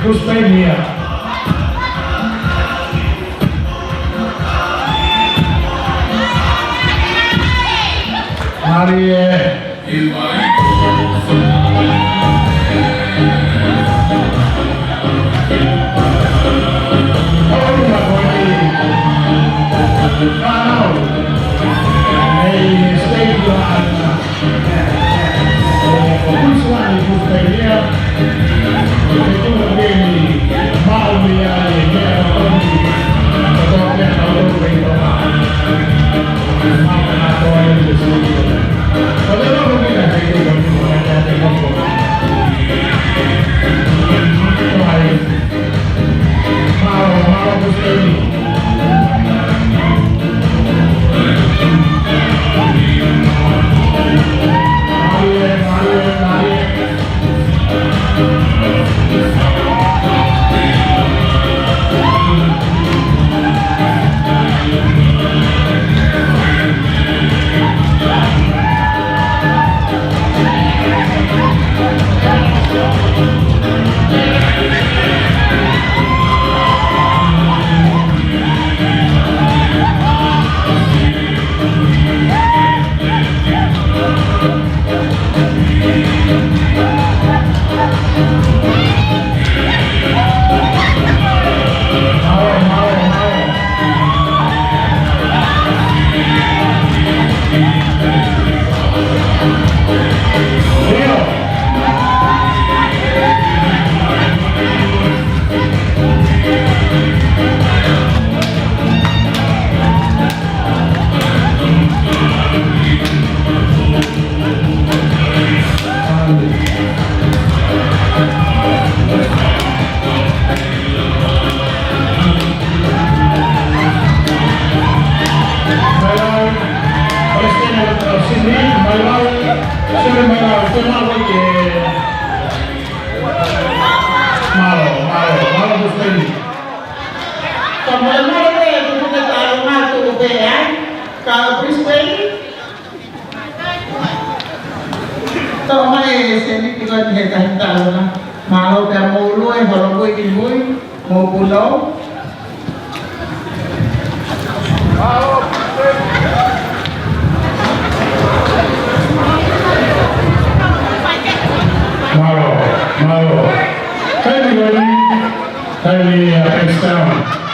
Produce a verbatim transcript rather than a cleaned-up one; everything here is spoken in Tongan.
Australia. Mālie. Mālō, mālō, mālō, Brisbane. Ka mālō, mālō, ʻe, tuku ke taʻalo mai tuku pē ai, ka Brisbane. Tau mai e sēniti ko eni he taimi taʻalo mai. Mālō pē mo ʻolunga, holo mui ki mui, mo punou. Mālō, mālō. Taimi ko eni, taimi ʻa Bankstown.